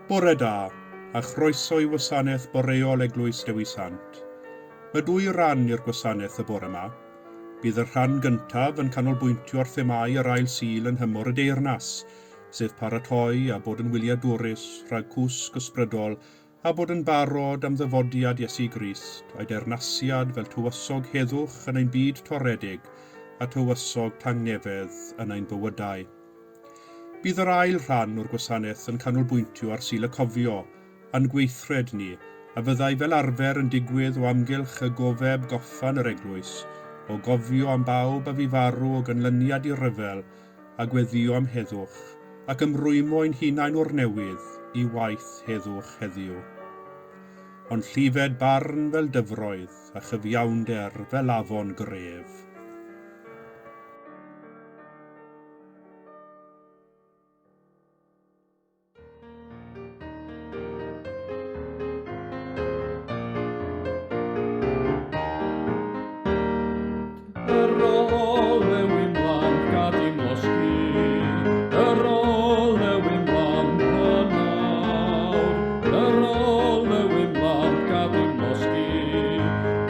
Bore da, a chroeso i wasanaeth boreol Eglwys Dewi Sant. Mae dwy ran i'r gwasanaeth y bore yma. Bydd y rhan gyntaf yn canolbwyntio ar themâu yr ail Sul yn nhymor y Deyrnas, sef paratoi a bod yn wyliadwrus rhag cwsg ysbrydol a bod yn barod am ddyfodiad Iesu Grist a'i deyrnasiad fel tywysog heddwch yn ein byd toredig a tywysog tangnefedd yn ein bywydau. Bydd yr ail rhan o'r gwasanaeth yn canolbwyntio ar Sul y Cofio a'n gweithred ni, a fyddai fel arfer yn digwydd o amgylch y gofeb goffa yn yr eglwys, o gofio am bawb a fu farw o ganlyniad i ryfel a gweddïo am heddwch, ac ymrwymo ein hunain o'r newydd i waith heddwch heddiw. Ond llifed barn fel dyfroedd a chyfiawnder fel afon gref. Yr olew i'm lamp gad i'm losgi, yr olew i'm lamp yn awr. Yr olew i'm lamp gad i'm losgi,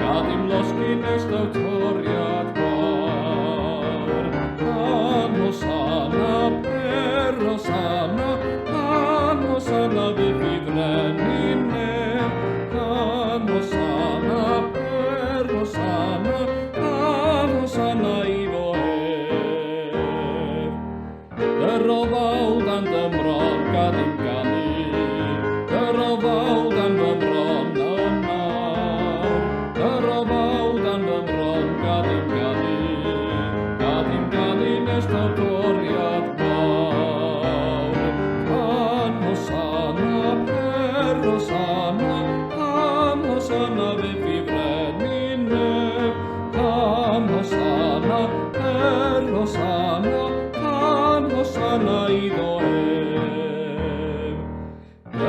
gad i'm losgi nes daw toriad gwawr. Pan hosanna, per hosanna, pan hosanna fydd i frenin nef. Pan hosanna, per hosanna, pan hosanna iddo ef. Yr ofal dan dy mron gad i'm ganu, yr ofal dan fy mron yn nawr. Yr ofal dan fy mron gad i'm ganu, gad i'm ganu nes daw toriad mawr. Pan hosanna, per hosanna, pan hosanna fydd i frenin nef. Pan hosanna, per hosanna, pan hosanna iddo ef.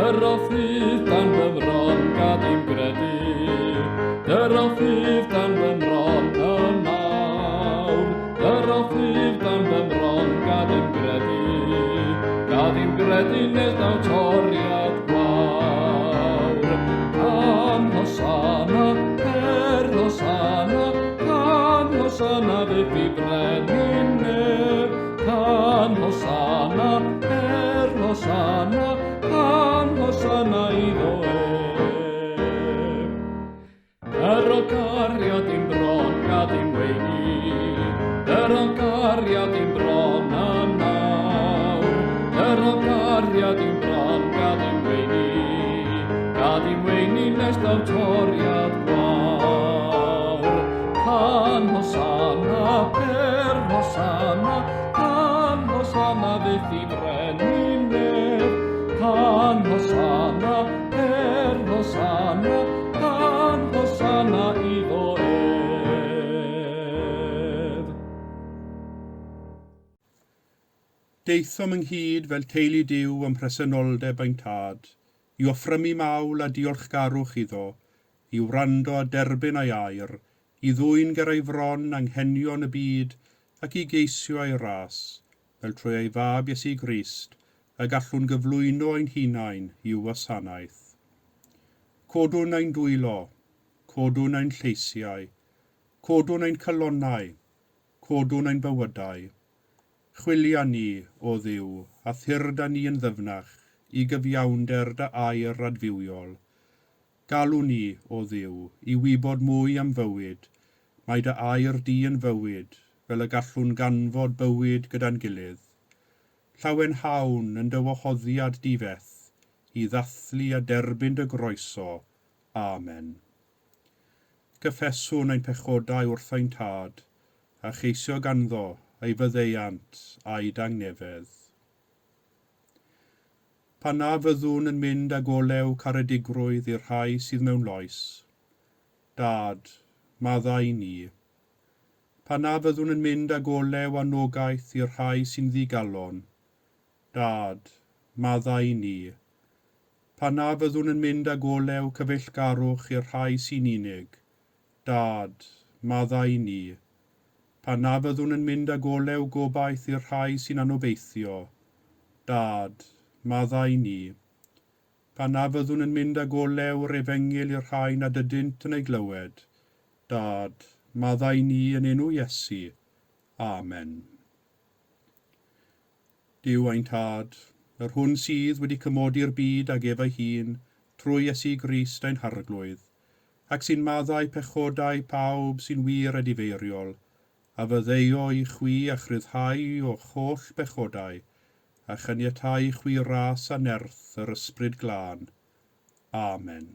Yr o ffydd dan fy mron gad i'm gredu, yr o ffydd dan fy mron yn awr. Yr o ffydd dan fy mron gad i'm gredu, gad i'm gredu nes daw toriad gwawr. Pan hosanna, per hosanna, pan hosanna fydd i frenin nef. Pan hosanna, per hosanna, pan hosanna iddo ef. Yr o gariad i'm bron gad i'm weini, yr o gariad i'm bron yn awr. Yr o gariad i'm bron gad i'm weini, gad i'm weini nes daw toriad gwawr. Pan hosanna, per hosanna, pan hosanna fydd i frenin nef. Pan hosanna, per hosanna, pan hosanna iddo ef. Daethom ynghyd fel teulu Duw ym mhresenoldeb ein Tad, i offrymu mawl a diolchgarwch iddo, i wrando a derbyn ei air, i ddwyn ger ei fron anghenion y byd ac i geisio ei ras, fel trwy ei Fab Iesu Grist y gallwn gyflwyno ein hunain i'w wasanaeth. Codwn ein dwylo, codwn ein lleisiau, codwn ein calonnau, codwn ein bywydau. Chwilia ni, o Dduw, a thyrd â ni yn ddyfnach i gyfiawnder dy air adfywiol. Galw ni, o Dduw, i wybod mwy am fywyd, mae dy air di yn fywyd, fel y gallwn ganfod bywyd gyda'n gilydd. Llawenhawn yn dy wahoddiad di-feth, i ddathlu a derbyn dy groeso. Amen. Cyffeswn ein pechodau wrth ein Tad, a cheisio ganddo ei faddeuant a'i dangnefedd. Pan na fyddwn yn mynd ag olew caredigrwydd i'r rhai sydd mewn loes, Dad, maddau i ni. Pan na fyddwn yn mynd ag olew anogaeth i'r rhai sy'n ddigalon, Dad, maddau i ni. Pan na fyddwn yn mynd ag olew cyfeillgarwch i'r rhai sy'n unig, Dad, maddau i ni. Pan na fyddwn yn mynd ag olew gobaith i'r rhai sy'n anobeithio, Dad, maddau i ni. pan na fyddwn yn mynd ag olew'r efengyl i'r rhai nad ydynt yn ei glywed. Dad, maddau ni yn enw Iesu. Amen. Duw ein Tad, yr hwn sydd wedi cymodi'r byd ag ef ei hun, trwy Iesu Grist ein Harglwydd, ac sy'n maddau pechodau pawb sy'n wir edifeiriol, a fyddeio i chwi a chryddhau o'ch holl bechodau, a chaniatáu chwi ras a nerth yr Ysbryd Glân. Amen.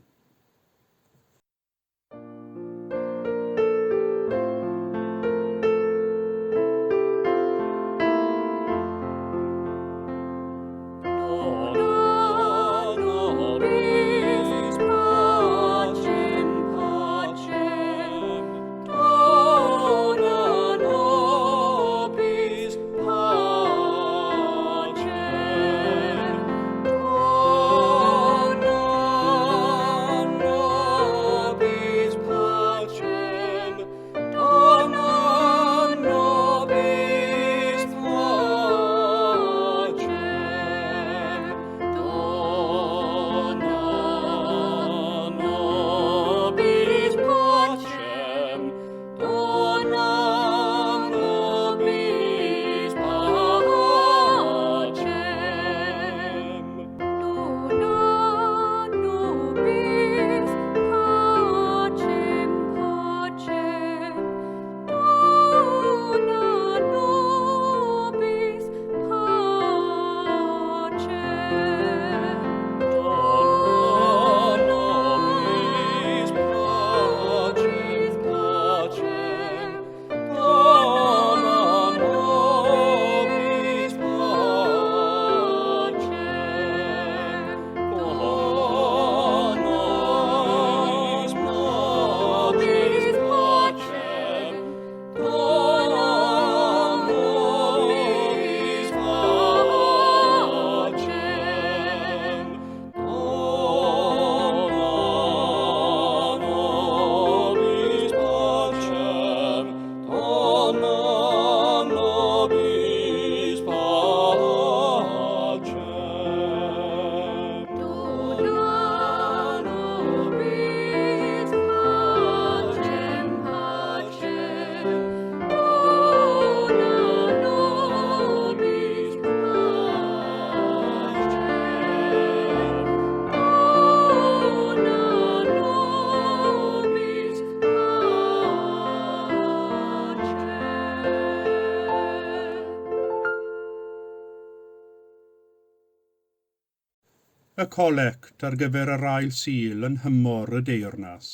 Y colect ar gyfer yr ail Sul yn nhymor y deyrnas.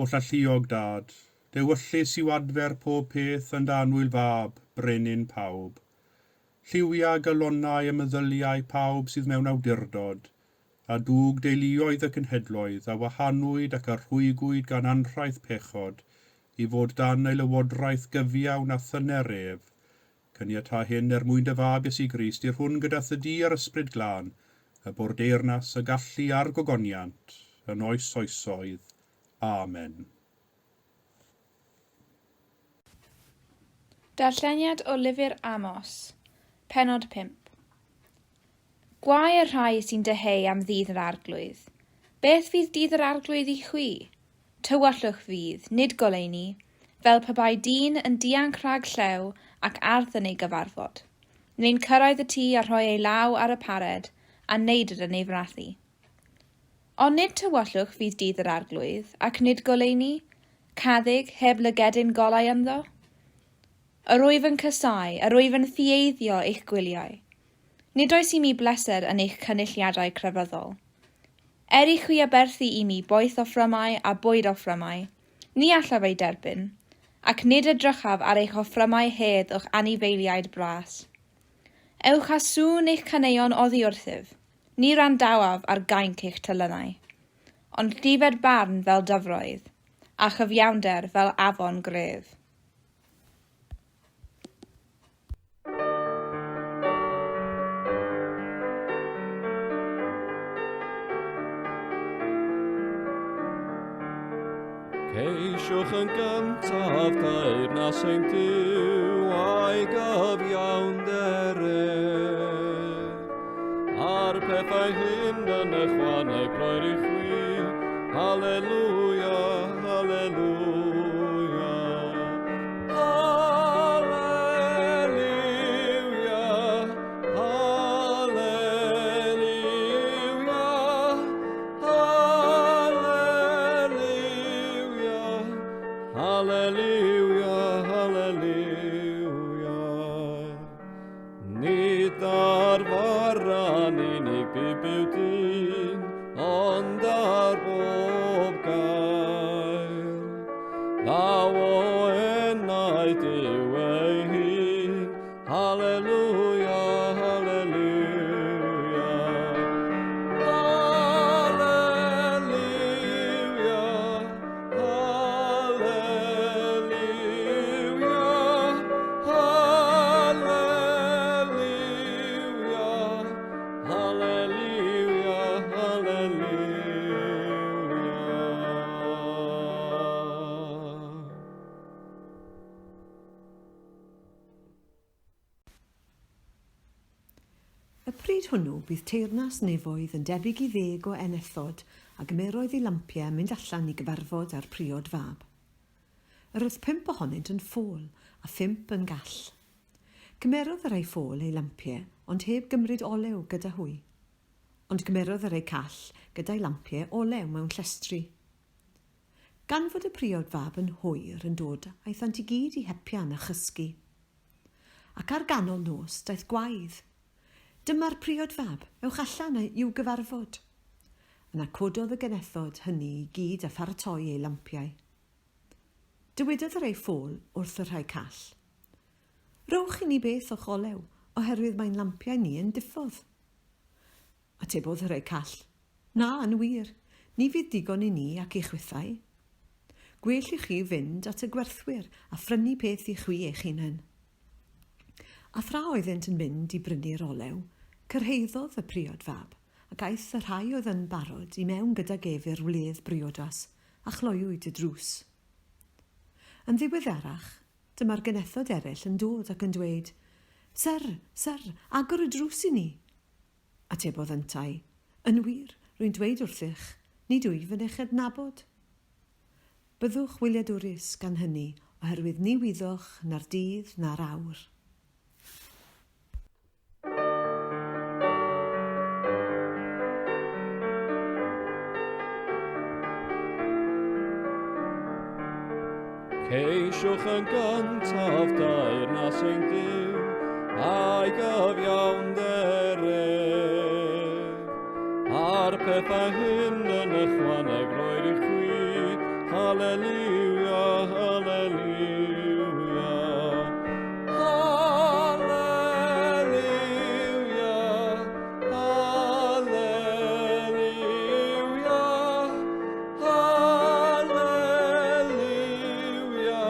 Oll alluog Dad, dewyllys i'w adfer pob peth yn dy annwyl Fab, Brenin pawb. Lliwia galonnau a meddyliau pawb sydd mewn awdurdod, a dwg deuluoedd y cenhedloedd a wahanwyd ac a rhwygwyd gan anrhaith pechod, i fod dan ei lywodraeth gyfiawn a thyner ef. Caniatâ hyn er mwyn dy Fab Iesu Grist, i'r hwn gyda thydi a'r Ysbryd Glân, y bo'r deyrnas, y gallu a'r gogoniant, yn oes oesoedd. Amen. Darlleniad o Lyfr Amos, pennod 5. Gwae y rhai sy'n dyheu am ddydd yr Arglwydd. Beth fydd dydd yr Arglwydd i chwi? Tywyllwch fydd, nid goleuni, fel pe bai dyn yn dianc rhag llew ac arth yn ei gyfarfod, neu'n cyrraedd y tŷ a rhoi ei law ar y pared, a neidr yn ei frathu. Ond nid tywyllwch fydd dydd yr Arglwydd, ac nid goleuni, caddug heb lygedyn golau ynddo? Yr wyf yn casáu, yr wyf yn ffieiddio eich gwyliau. Nid oes i mi bleser yn eich cynulliadau crefyddol. Er i chwi aberthu i mi boeth offrymau a bwyd offrymau, ni allaf eu derbyn, ac nid edrychaf ar eich offrymau hedd o'ch anifeiliaid bras. Ewch â sŵn eich caneuon oddi wrthyf, ni wrandawaf ar gainc eich telynau. Ond llifed barn fel dyfroedd, a chyfiawnder fel afon gref. Ceisiwch yn gyntaf deyrnas ein Duw a'i gyfiawnder ef. A'r pethau hyn yn ychwaneg roer i chwi. Haleluia, haleluia. Haleluia, haleluia, haleluia, haleluia, haleluia. Nid ar fara'n unig bu byw dyn, ond ar bob gair. Ddaw o enau Duw ei hun, haleluia, haleluia. Haleluia, haleluia, haleluia, haleluia, haleluia. Y pryd hwnnw bydd teyrnas nefoedd yn debyg i ddeg o enethod a gymeroedd eu lampiau a mynd allan i gyfarfod â'r priod fab. Yr oedd pump ohonynt yn ffôl a phump yn gall. Cymerodd y rhai ffôl eu lampiau ond heb gymryd olew gyda hwy. Ond cymerodd y rhai call gyda'u lampiau olew mewn llestri. Gan fod y priod fab yn hwyr yn dod aethant i gyd i hepian a chysgu. Ac ar ganol nos daeth gwaedd, Dyma'r priod fab, ewch allan i'w gyfarfod. Yna cododd y genethod hynny i gyd a pharatoi eu lampiau. Dywedodd yr ei ffôl wrth y rhai call, Rhowch i ni beth o'ch olew, oherwydd mae'n lampiau ni yn diffodd. Atebodd y rhai call, Na, yn wir, ni fydd digon i ni ac i chwithau. Gwell i chi fynd at y gwerthwyr a phrynu peth i chwi eich hunain. A thra oeddent yn mynd i brynu'r olew, cyrhaeddodd y priod fab, ac aeth y rhai oedd yn barod i mewn gydag ef i'r wledd briodas, a chloiwyd y drws. Yn ddiweddarach, dyma'r genethod eraill yn dod ac yn dweud, Syr, syr, agor y drws i ni! Atebodd yntau, Yn wir, rwy'n dweud wrthych, nid wyf yn eich adnabod. Byddwch wyliadwrus gan hynny, oherwydd ni wyddoch na'r dydd na'r awr. Ceisiwch yn gyntaf deyrnas ein Duw, a'i gyfiawnder ef. A'r pethau hyn yn ychwaneg roed i chwi, Haleluia, haleluia. Haleluia, haleluia, haleluia,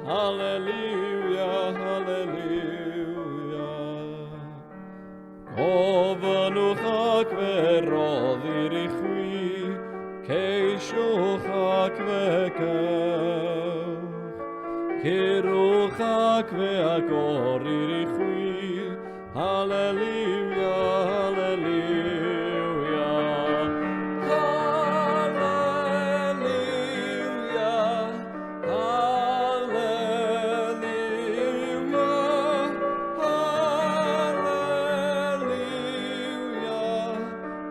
haleluia, haleluia. Gofynnwch ac fe roddir i chwi, ceisiwch ac fe gewch. Curwch ac fe agorir i chwi, haleluia, haleluia. Haleluia,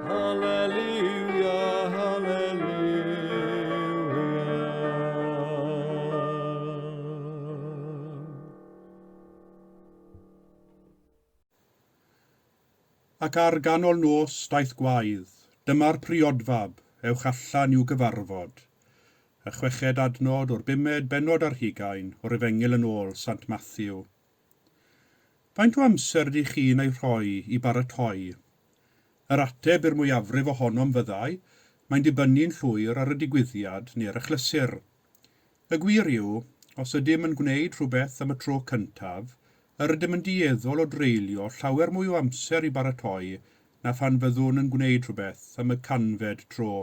Haleluia, haleluia, haleluia, haleluia. Ac ar ganol nos daeth gwaedd, Dyma'r priodfab, ewch allan i'w gyfarfod. Y chweched adnod o'r bumed bennod ar hugain o'r Efengyl yn ôl Sant Mathew. Faint o amser ydych chi'n ei rhoi i baratoi? Yr ateb i'r mwyafrif ohonom fyddai, mae'n dibynnu'n llwyr ar y digwyddiad neu'r achlysur. Y gwir yw, os ydym yn gwneud rhywbeth am y tro cyntaf, yr ydym yn dueddol o dreulio llawer mwy o amser i baratoi na phan fyddwn yn gwneud rhywbeth am y canfed tro.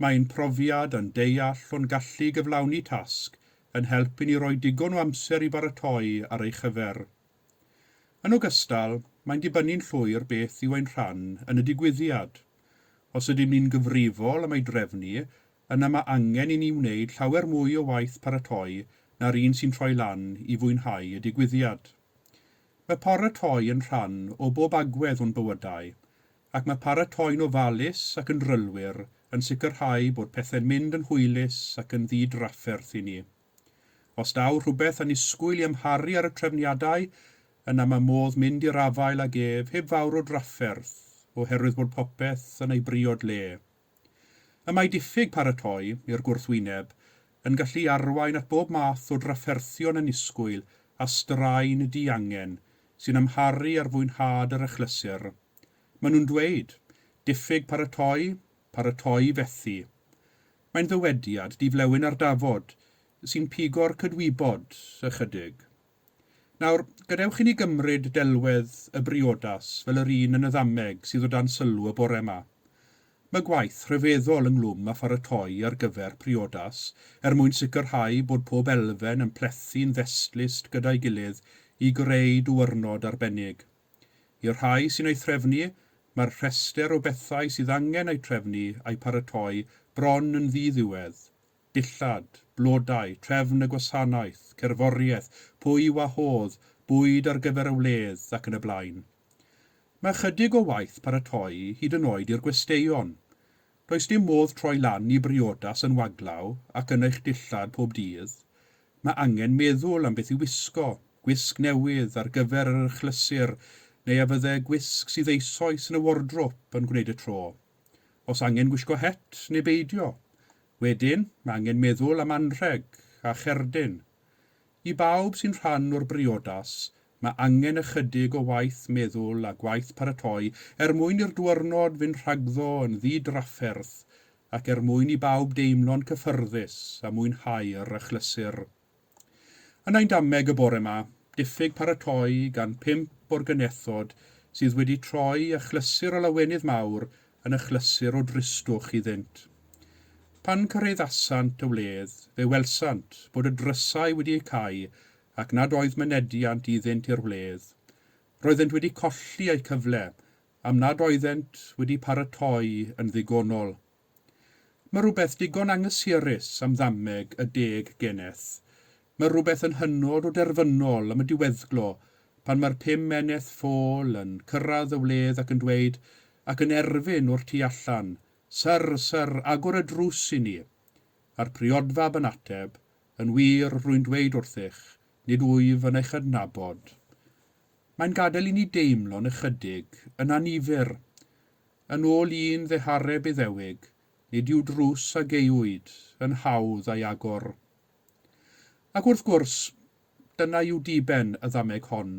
Mae'n profiad a'n deall o'n gallu i gyflawni tasg yn help i ni roi digon o amser i baratoi ar ei chyfer. Yn ogystal, Mae'n dibynnu'n llwyr beth yw ein rhan yn y digwyddiad. Os ydym ni'n gyfrifol am ei drefnu, yna mae angen i ni wneud llawer mwy o waith paratoi na'r un sy'n troi lan i fwynhau y digwyddiad. Mae paratoi yn rhan o bob agwedd o'n bywydau, ac mae paratoi'n ofalus ac yn drylwyr yn sicrhau bod pethau'n mynd yn hwylus ac yn ddi-drafferth i ni. Os daw rhywbeth annisgwyl i amharu ar y trefniadau, yna mae modd mynd i'r afael ag ef heb fawr o drafferth, oherwydd bod popeth yn ei briod le. Y mae diffyg paratoi, i'r gwrthwyneb, yn gallu arwain at bob math o drafferthion annisgwyl a straen diangen sy'n amharu ar fwynhad yr achlysur. Maen nhw'n dweud, diffyg paratoi, paratoi fethu. Mae'n ddywediad di-flewyn ar dafod, sy'n pigo'r cydwybod ychydig. Nawr, gadewch i ni gymryd delwedd y briodas fel yr un yn y ddameg sydd o dan sylw y bore yma. Mae gwaith rhyfeddol ynghlwm â pharatoi ar gyfer priodas er mwyn sicrhau bod pob elfen yn plethu'n ddestlust gyda'i gilydd i greu diwrnod arbennig. I'r rhai sy'n ei threfnu, mae'r rhestr o bethau sydd angen eu trefnu a'u paratoi bron yn ddi-ddiwedd, dillad, blodau, trefn y gwasanaeth, cerddoriaeth, pwy i wahodd, bwyd ar gyfer y wledd ac yn y blaen. Mae ychydig o waith paratoi hyd yn oed i'r gwesteion. Does dim modd troi lan i briodas yn waglaw ac yn eich dillad pob dydd. Mae angen meddwl am beth i wisgo, gwisg newydd ar gyfer yr achlysur neu a fydde gwisg sydd eisoes yn y wardrop yn gwneud y tro. Os angen gwisgo het neu beidio. Wedyn, mae angen meddwl am anrheg a cherdyn. I bawb sy'n rhan o'r briodas, mae angen ychydig o waith meddwl a gwaith paratoi er mwyn i'r dwyrnod fynd rhagddo yn ddi-drafferth ac er mwyn i bawb deimlo'n cyffyrddus a mwynhau'r achlysur. Yn ein dameg y bore 'ma, diffyg paratoi gan pump o'r genethod sydd wedi troi achlysur o lawenydd mawr yn achlysur o dristwch iddynt. Pan cyraeddasant y wledd, fe welsant bod y drysau wedi eu cau ac nad oedd mynediant iddynt i'r wledd. Roeddent wedi colli eu cyfle am nad oeddent wedi paratoi yn ddigonol. Mae rhywbeth digon anghysurus am ddameg y deg geneth. Mae rhywbeth yn hynod o derfynol am y diweddglo pan mae'r pum eneth ffôl yn cyrraedd y wledd ac yn dweud, ac yn erfyn o'r tu allan, Syr, syr, agor y drws i ni! A'r priodfab yn ateb, Yn wir, rwy'n dweud wrthych, nid wyf yn eich adnabod. Mae'n gadael i ni deimlo'n ychydig yn annifyr. Yn ôl un ddihareb Iddewig, nid yw drws a gaewyd yn hawdd ei agor. Ac wrth gwrs, dyna yw diben y ddameg hon.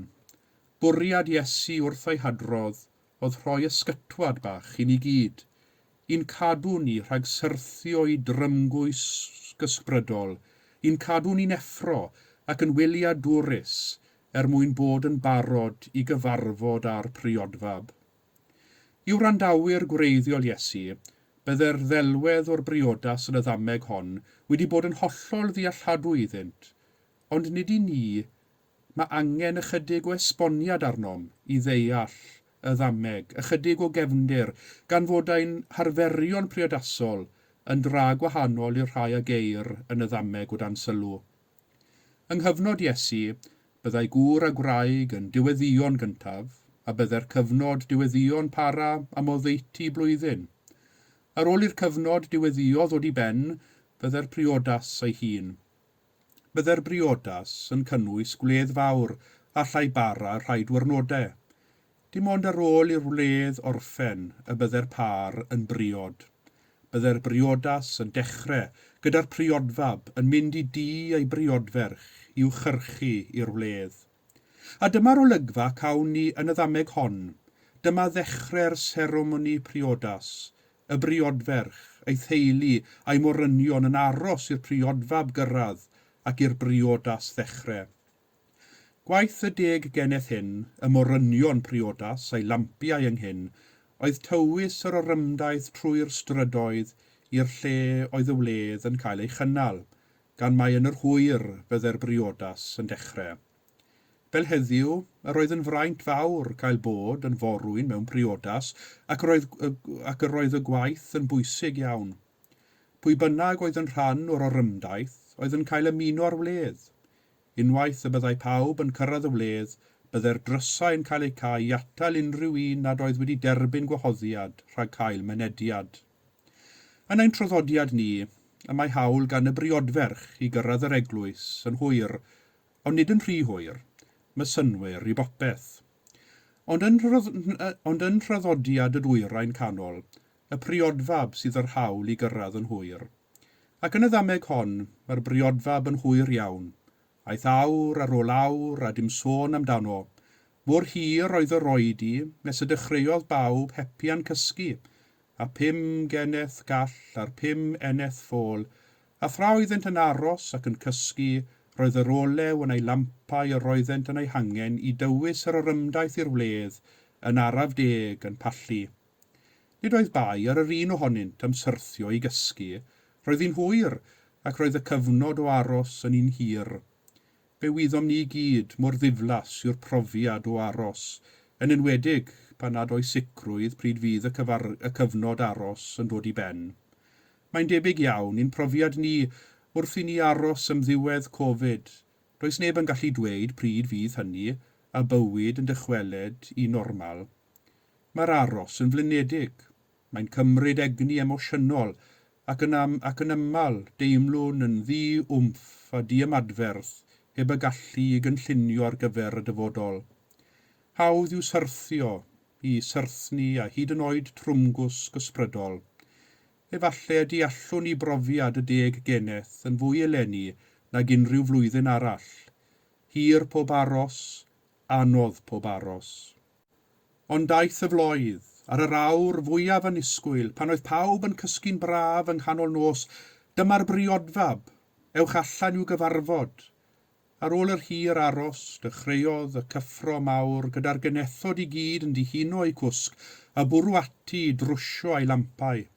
Bwriad Iesu wrth ei hadrodd oedd rhoi ysgytwad bach i ni gyd, i'n cadw ni rhag syrthio i drymgwys ysbrydol, i'n cadw ni'n effro ac yn wyliadwrus er mwyn bod yn barod i gyfarfod â'r priodfab. I wrandawyr gwreiddiol Iesu, bydde'r ddelwedd o'r briodas yn y ddameg hon wedi bod yn hollol ddealladwy iddynt, ond nid i ni, mae angen ychydig o esboniad arnom i ddeall y ddameg, ychydig o gefndir, gan fod ein harferion priodasol yn dra gwahanol i'r rhai a geir yn y ddameg o dan sylw. Yng nghyfnod Iesu, byddai gŵr a gwraig yn dyweddïo'n gyntaf, a byddai'r cyfnod dyweddïo'n para am oddeutu blwyddyn. Ar ôl i'r cyfnod dyweddïo ddod i ben, byddai'r priodas ei hun. Byddai'r briodas yn cynnwys gwledd fawr allai bara rhai dwyrnodau. Dim ond ar ôl i'r wledd orffen y byddai'r pâr yn briod. Byddai'r briodas yn dechrau gyda'r priodfab yn mynd i dŷ ei briodferch i'w chyrchu i'r wledd. A dyma'r olygfa cawn ni yn y ddameg hon. Dyma ddechrau'r seremoni priodas, y briodferch, ei theulu a'i morynion yn aros i'r priodfab gyrraedd ac i'r briodas ddechrau. Gwaith y deg geneth hyn, y morynion priodas a'i lampiau ynghyn, oedd tywys yr orymdaith trwy'r strydoedd i'r lle oedd y wledd yn cael ei chynnal, gan mai yn yr hwyr fydde'r briodas yn dechrau. Fel heddiw, yr oedd yn fraint fawr cael bod yn forwyn mewn priodas ac yr oedd, ac yr oedd y gwaith yn bwysig iawn. Pwy bynnag oedd yn rhan o'r orymdaith oedd yn cael ymuno â'r wledd. Unwaith y byddai pawb yn cyrraedd y wledd, byddai'r drysau yn cael eu cau i atal unrhyw un nad oedd wedi derbyn gwahoddiad rhag cael mynediad. Yn ein traddodiad ni, y mae hawl gan y briodferch i gyrraedd yr eglwys yn hwyr, ond nid yn rhy hwyr, mae synnwyr i bopeth. Ond yn, ond yn nhraddodiad y Dwyrain Canol, y priodfab sydd â'r hawl i gyrraedd yn hwyr. Ac yn y ddameg hon, mae'r briodfab yn hwyr iawn. Aeth awr ar ôl awr a dim sôn amdano. Mor hir oedd yr oedi nes y dechreuodd bawb hepian cysgu, a phum geneth gall a'r pum eneth ffôl, a thra oeddent yn aros ac yn cysgu, roedd yr olew yn eu lampau yr oeddent yn eu hangen i dywys yr orymdaith i'r wledd yn araf deg yn pallu. Nid oedd bai ar yr un ohonynt am syrthio i gysgu, roedd hi'n hwyr, ac roedd y cyfnod o aros yn un hir. Fe wyddom ni i gyd mor ddiflas yw'r profiad o aros, yn enwedig pan nad oes sicrwydd pryd fydd y cyfar y cyfnod aros yn dod i ben. Mae'n debyg iawn i'n profiad ni wrth i ni aros am ddiwedd Covid, does neb yn gallu dweud pryd fydd hynny a bywyd yn dychweled i normal. Mae'r aros yn flinedig. Mae'n cymryd egni emosiynol ac yn am ac yn aml deimlwn yn ddi-wmff a diymadferth heb y gallu i gynllunio ar gyfer y dyfodol. Hawdd yw syrthio i syrthni a hyd yn oed trwmgwsg ysbrydol. Efallai y deallwn ni brofiad y deg geneth yn fwy eleni nag unrhyw flwyddyn arall. Hir pob aros, anodd pob aros. Ond daeth y floedd, ar yr awr fwyaf annisgwyl, pan oedd pawb yn cysgu'n braf yng nghanol nos, dyma'r briodfab, ewch allan i'w gyfarfod. Ar ôl yr hir aros, dechreuodd y cyffro mawr gyda'r genethod i gyd yn dihuno eu cwsg a bwrw ati i drwsio eu lampau.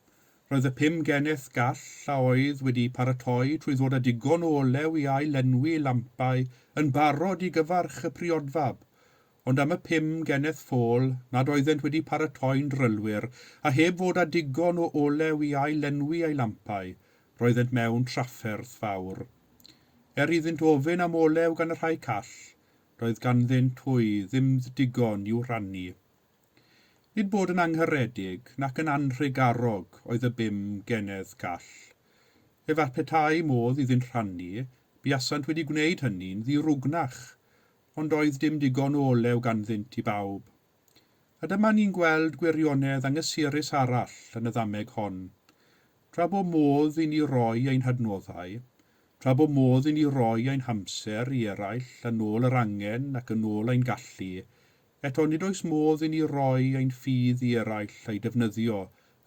Roedd y pum geneth gall a oedd wedi paratoi trwy ddod â digon o olew i ail-lenwi eu lampau yn barod i gyfarch y priodfab, Ond am y pum geneth ffôl nad oeddent wedi paratoi'n drylwyr, a heb fod â digon o olew i ail-lenwi eu lampau, roeddent mewn trafferth fawr. Er iddynt ofyn am olew gan y rhai call, doedd ganddynt hwy ddim digon i'w rhannu. Nid bod yn angharedig nac yn anhrugarog oedd y bum geneth call. Efallai petai modd iddynt rhannu, buasant wedi gwneud hynny'n ddirwgnach, ond doedd dim digon o olew ganddynt i bawb. A dyma ni'n gweld gwirionedd anghysurus arall yn y ddameg hon. Tra bo modd i ni roi ein hadnoddau, tra bo modd i ni roi ein hamser i eraill yn ôl yr angen ac yn ôl ein gallu, eto nid oes modd i ni roi ein ffydd i eraill a'i defnyddio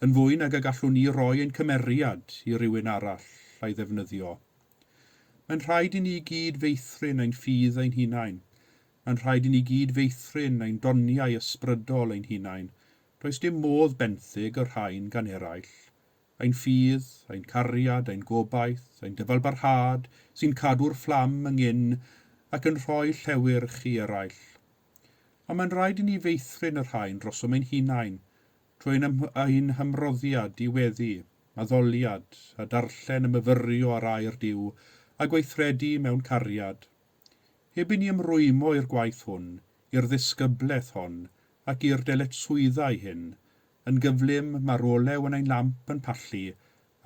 yn fwy nag y gallwn ni roi ein cymeriad i rywun arall a'i ddefnyddio. Mae'n rhaid i ni i gyd feithrin ein ffydd ein hunain. Mae'n rhaid i ni gyd feithrin ein doniau ysbrydol ein hunain. Does dim modd benthyg y rhain gan eraill. Ein ffydd, ein cariad, ein gobaith, ein dyfalbarhad sy'n cadw'r fflam yng ac yn rhoi llewyrch i eraill. Ond mae'n rhaid i ni feithrin y rhain drosom ein hunain, trwy ein, ein hymroddiad i weddi, addoliad, a darllen a myfyrio ar air Duw, a gweithredu mewn cariad. Heb i ni ymrwymo i'r gwaith hwn, i'r ddisgyblaeth hon, ac i'r dyletswyddau hyn, yn gyflym mae'r olew yn ein lamp yn pallu,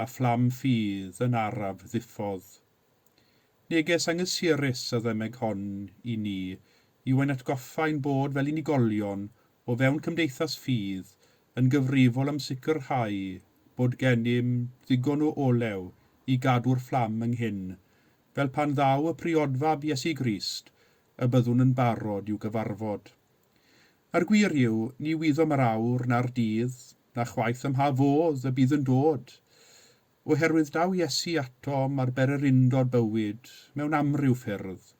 a fflam ffydd yn araf ddiffodd. Neges anghysurus y ddemeg hon i ni yw ein atgoffa ein bod fel unigolion o fewn cymdeithas ffydd yn gyfrifol am sicrhau bod gennym ddigon o olew i gadw'r fflam ynghyn, fel pan ddaw y priodfab Iesu Grist, y byddwn yn barod i'w gyfarfod. A'r gwir yw, ni wyddom yr awr na'r dydd, na chwaith ym mha fodd y bydd yn dod. Oherwydd daw Iesu atom ar bererindod bywyd mewn amryw ffyrdd.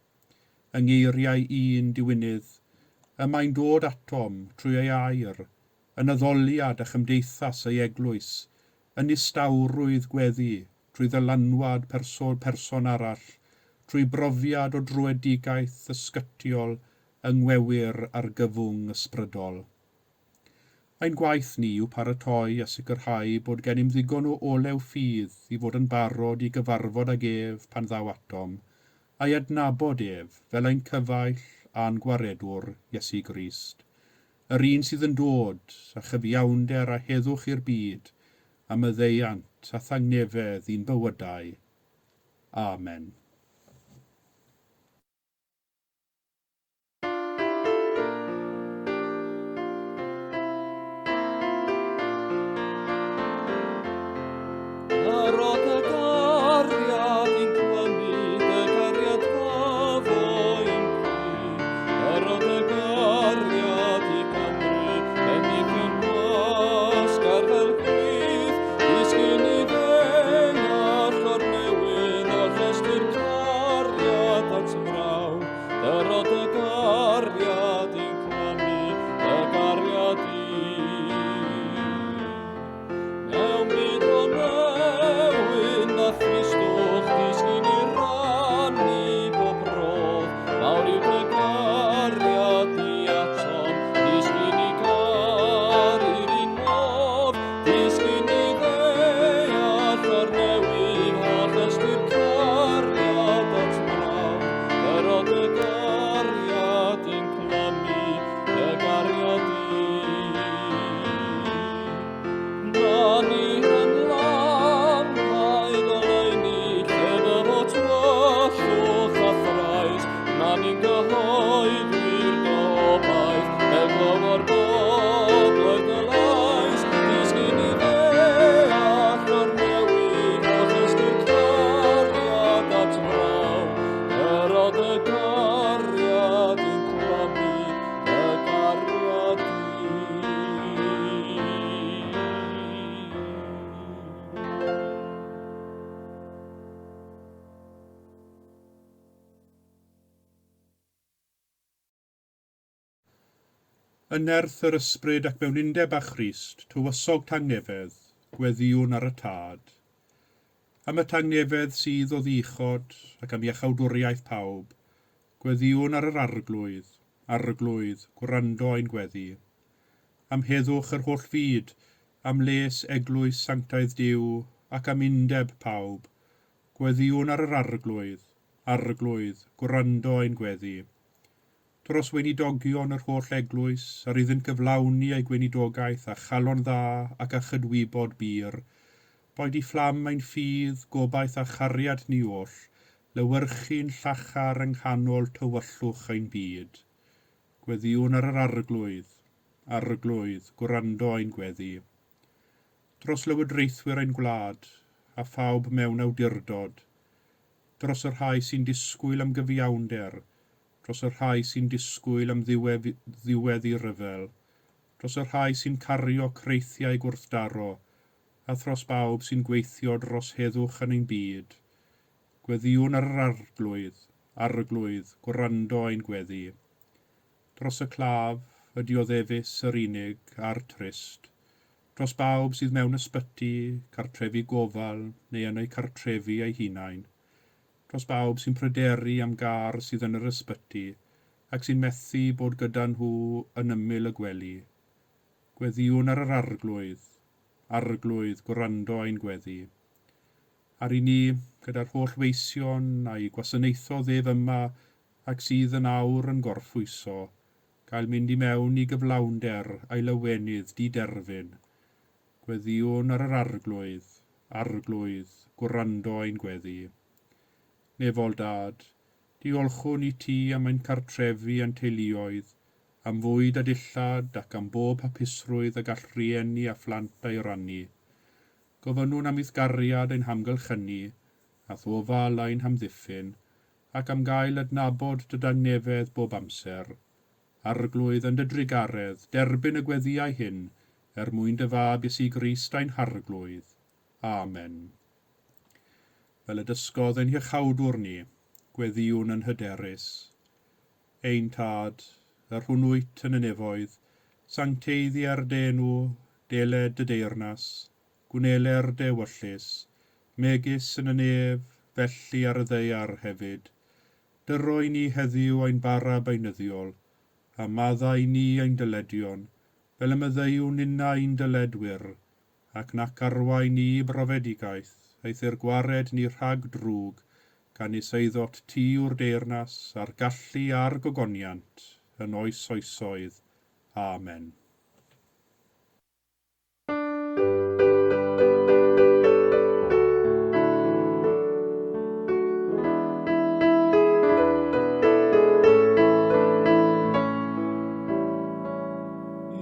Yng ngeiriau un diwinydd, y mae'n dod atom trwy ei air, yn addoliad a chymdeithas ei eglwys, yn nistawrwydd gweddi, trwy ddylanwad person, person arall, trwy brofiad o dröedigaeth ysgytiol yng ngwewyr argyfwng ysbrydol. Ein gwaith ni yw paratoi a sicrhau bod gennym ddigon o olew ffydd i fod yn barod i gyfarfod ag ef pan ddaw atom, a'i adnabod ef fel ein cyfaill a'n gwaredwr, Iesu Grist, yr un sydd yn dod â chyfiawnder a heddwch i'r byd, a maddeuant a thangnefedd i'n bywydau. Amen. Yr dy gariad i'n clymu, dy gariad fafo i'n plu. Yr dy gariad i Gymru, enillion gwasgar fel gwlith, disgyn i ddeall o'r newydd, o llestr cariad at frawd. Yr dy gariad i'n clymu, dy gariad i. Mewn byd o newyn a thristwch, disgyn i rannu bob rodd. Mawr yw dy gariad di atom, disgyn i garu'r un modd. Disgyn i ddeall o'r newydd, holl ystyr cariad at brawd. Dyro dy gariad i'n clymu, dy gariad i. Na ni yn lampau goleuni, lle fyfo tywyllwch a thrais, na ni'n gyhoeddi'r gobaith, fel glof o'r bobloedd dy lais, disgyn i ddeall o'r newydd, holl ystyr cariad at frawd, dyro dy gariad i'n clymu, dy gariad i. Yn nerth yr ysbryd ac mewn undeb â Christ, tywysog tangnefedd, gweddïwn ar y Tad. Am y tangnefedd sydd o ddichod ac am iachawdwriaeth pawb, gweddïwn ar yr Arglwydd, Arglwydd, gwrando ein gweddi. Am heddwch yr holl fyd, am les eglwys sanctaidd Duw ac am undeb pawb, gweddïwn ar yr Arglwydd, Arglwydd, gwrando ein gweddi. Dros weinidogion yr holl eglwys, ar iddynt gyflawni eu gweinidogaeth a chalon dda ac â chydwybod bur, boed i fflam ein ffydd, gobaith a chariad ni oll, lewyrchu'n llachar yng nghanol tywyllwch ein byd. Gweddïwn ar yr Arglwydd, Arglwydd, gwrando ein gweddi. Dros lywodraethwyr ein gwlad, a phawb mewn awdurdod, dros y rhai sy'n disgwyl am gyfiawnder, dros y rhai sy'n disgwyl am ddiwedd i ryfel, dros y rhai sy'n cario creithiau gwrthdaro, a thros bawb sy'n gweithio dros heddwch yn ein byd. Gweddïwn ar yr Arglwydd, Arglwydd, gwrando ein gweddi. Dros y claf, y dioddefus, yr unig, a'r trist, dros bawb sydd mewn ysbyty, cartrefi gofal neu yn eu cartrefi eu hunain, dros bawb sy'n pryderu am gar sydd yn yr ysbyty ac sy'n methu bod gyda nhw yn ymyl y gwely. Gweddïwn ar yr Arglwydd, Arglwydd, gwrando ein gweddi. Ar i ni, gyda'r holl weision a'i gwasanaethodd ef yma ac sydd yn awr yn gorffwyso, gael mynd i mewn i gyflawnder a'i lawenydd diderfyn. Gweddïwn ar yr Arglwydd, Arglwydd, gwrando ein gweddi. Nefol Dad, diolchwn i ti am ein cartrefi a'n teuluoedd, am fwyd a dillad ac am bob hapusrwydd y gall rhieni a phlant ei rannu. Gofynnwn am i'th gariad ein hamgylchynu, a thofal ein hamddiffyn, ac am gael adnabod dy dangnefedd bob amser. Arglwydd yn dy drugaredd, derbyn y gweddïau hyn, er mwyn dy fab Iesu Grist ein Harglwydd. Amen. Fel y dysgodd ein hiachawdwr ni, gweddïwn yn hyderus. Ein Tad, yr hwn wyt yn y nefoedd, sancteiddier dy enw, deled dy deyrnas, gwneler dy ewyllys, megis yn y nef, felly ar y ddaear hefyd. Dyroi ni heddiw ein bara beunyddiol, A maddau ni ein dyledion, fel y maddeuwn ninnau i'n dyledwyr, ac nac arwain ni i brofedigaeth, eithr gwared ni rhag drwg, canys eiddot ti yw'r deyrnas, a'r gallu a'r gogoniant, yn oes oesoedd. Amen.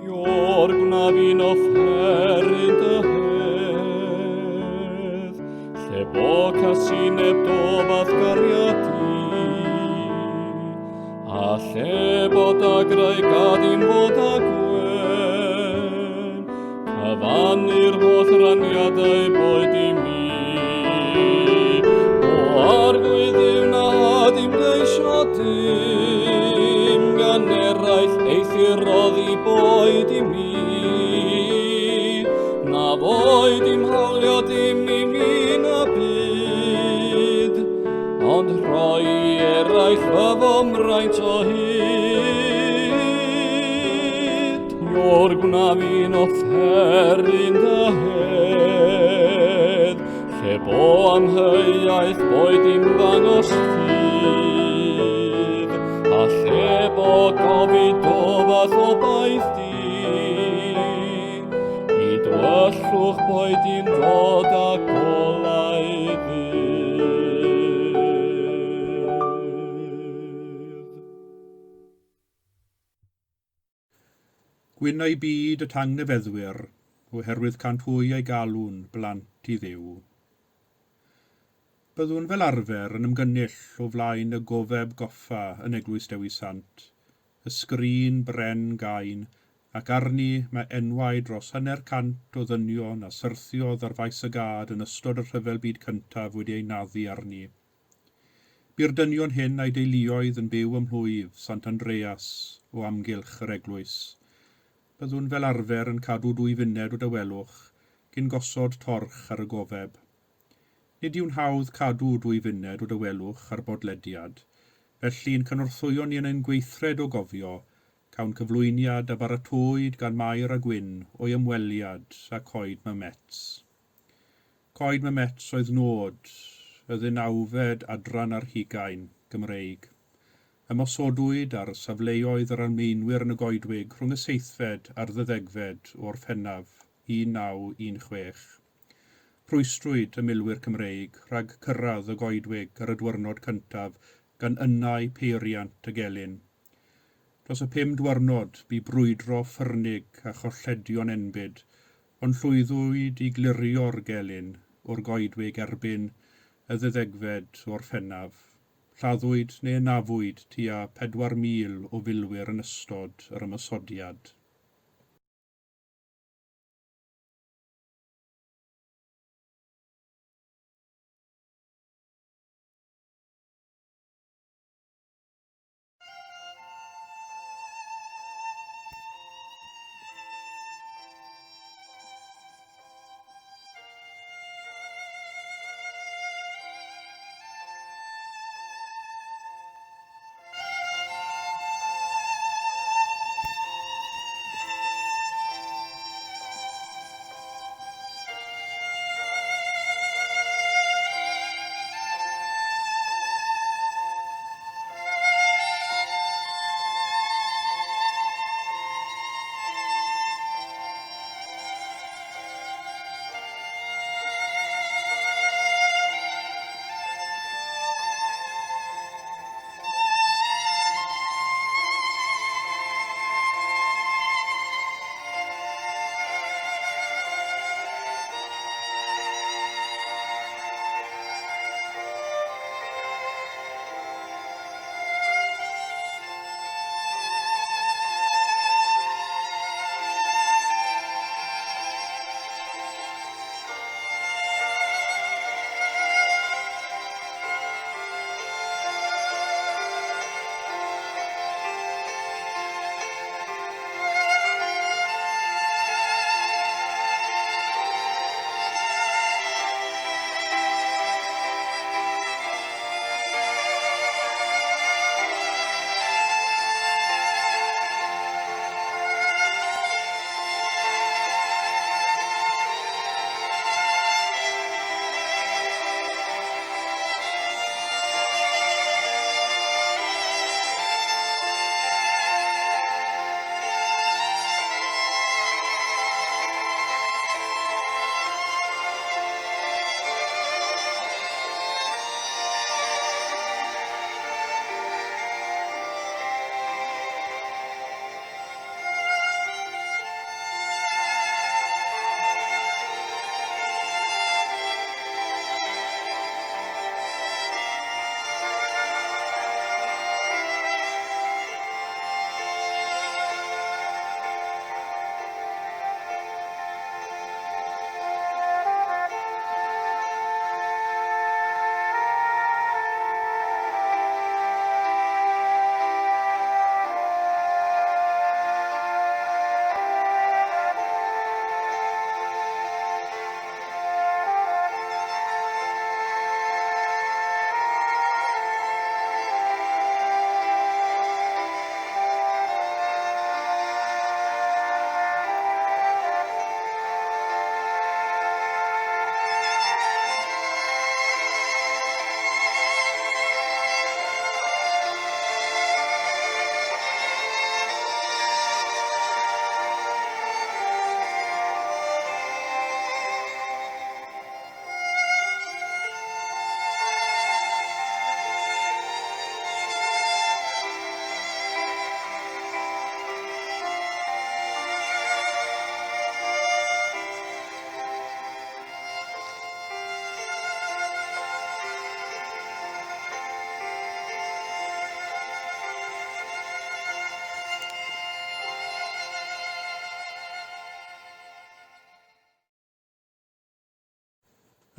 Ior gwna fi'n offeryn dy hedd, lle bo casineb do fath gariad i, a lle bo dagrau gad i'm fod â gwên, cyfannu'r holl raniadau boed i mi. O arglwydd yw na had i'm geisio dim, gan eraill eithr roddi boed i mi. Na boed i'm hawlio dim i mi na byd, ond rhoi i eraill fy fomraint o hyd. Ior gwna fi'n offeryn dy hedd, lle bo amheuaeth boed i'm ddangos ffydd, a lle bo gofid o fath o baith di, i dwyllwch boed i'm ddod â golau ddydd. Gwyn eu byd y tangnefeddwyr, oherwydd cant hwy eu galw'n blant i Dduw. Byddwn fel arfer yn ymgynnull o flaen y gofeb goffa yn Eglwys Dewi Sant, y sgrin bren gain, ac arni mae enwau dros hanner cant o ddynion a syrthiodd ar faes y gad yn ystod y Rhyfel Byd Cyntaf wedi eu naddu arni. Bu'r dynion hyn a'u deuluoedd yn byw ym mhlwyf Sant Andreas o amgylch yr eglwys. Byddwn fel arfer yn cadw dwy funed o dawelwch cyn gosod torch ar y gofeb. Nid yw'n hawdd cadw dwy funed o dawelwch ar bodlediad, felly i'n cynorthwyo ni yn ein gweithred o gofio, cawn cyflwyniad a baratowyd gan Mair a Gwyn o'i ymweliad â Coed Mametz. Coed Mametz oedd nod y ddeunawfed adran ar hugain Gymreig. Ymosodwyd ar safleoedd yr Almaenwyr yn y goedwig rhwng y seithfed a'r ddeuddegfed o Orffennaf 1916. Rhwystrwyd y milwyr Cymreig rhag cyrraedd y goedwig ar y dwyrnod cyntaf gan ynnau peiriant y gelyn. Dros y pum dwyrnod bu brwydro ffyrnig a cholledion enbyd, ond llwyddwyd i glirio'r gelyn o'r goedwig erbyn y ddeuddegfed o Orffennaf. Lladdwyd neu anafwyd tua 4,000 o filwyr yn ystod yr ymosodiad.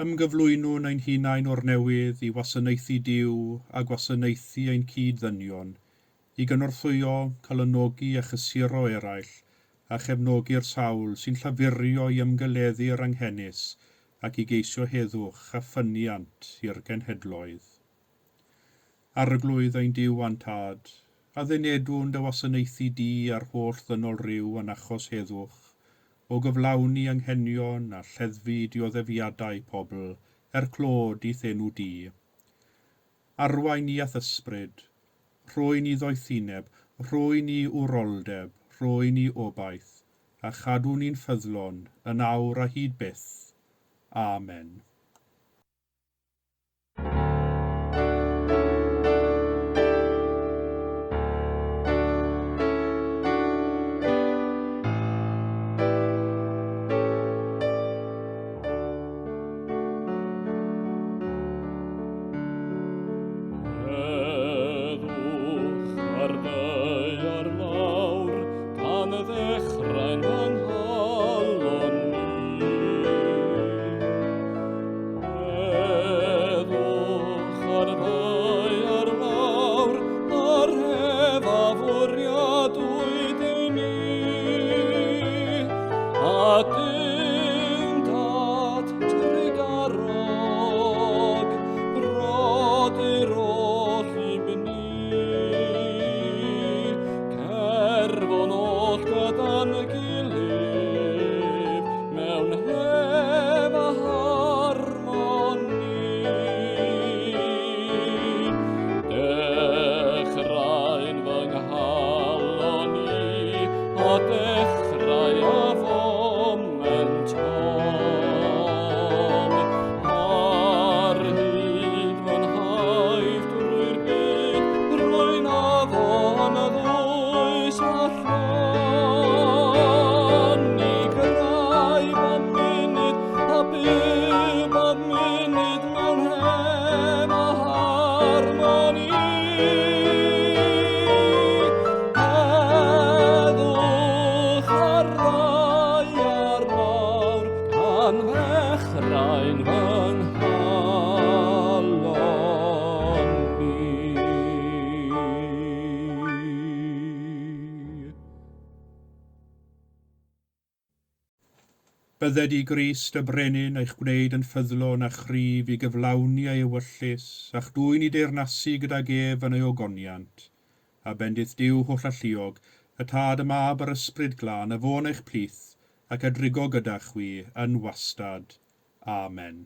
Ymgyflwynwn ein hunain o'r newydd i wasanaethu Duw a gwasanaethu ein cyd-ddynion, i gynorthwyo, calonogi a chysuro eraill, a chefnogi'r sawl sy'n llafurio i ymgeleddu'r anghenus ac i geisio heddwch a ffyniant i'r genhedloedd. Arglwydd ein Duw a'n Tad, a ddynedwn dy wasanaethu di a'r holl ddynol ryw yn achos heddwch, o gyflawni anghenion a lleddfu dioddefiadau pobl er clod i'th enw di. Arwain ni a'th ysbryd, rhoi ni ddoethineb, rhoi ni wroldeb, rhoi ni obaith, a chadw ni'n ffyddlon yn awr a hyd byth. Amen. Heddwch ar ddaear lawr, gan ddechrau'n fy nghalon i. Heddwch ar ddaear lawr, a'r hef a fwriadwyd i ni. A Duw'n Dad trugarog, brodyr oll i ni. Cerfon oll gyda'n gilydd, mewn hef a harmoni. Dechrau'n fy nghalon i, a dechrau a foment hon. Ar hyd fy nhaith drwy'r byd, rwy'n afon ddwys a llon. I grau bob munud a byw bob munud mewn hef a harmoni. Heddwch ar ddaear lawr, gan ddechrau'n fy nghalon i. Bydded i Grist y Brenin eich gwneud yn ffyddlon a chryf i gyflawni ei ewyllys, a'ch dwyn i deyrnasu gydag ef yn ei ogoniant. A bendith Duw hollalluog, y Tad, y Mab a'r Ysbryd Glân, a fo'n eich plith, ac a drigo gyda chwi yn wastad. Amen.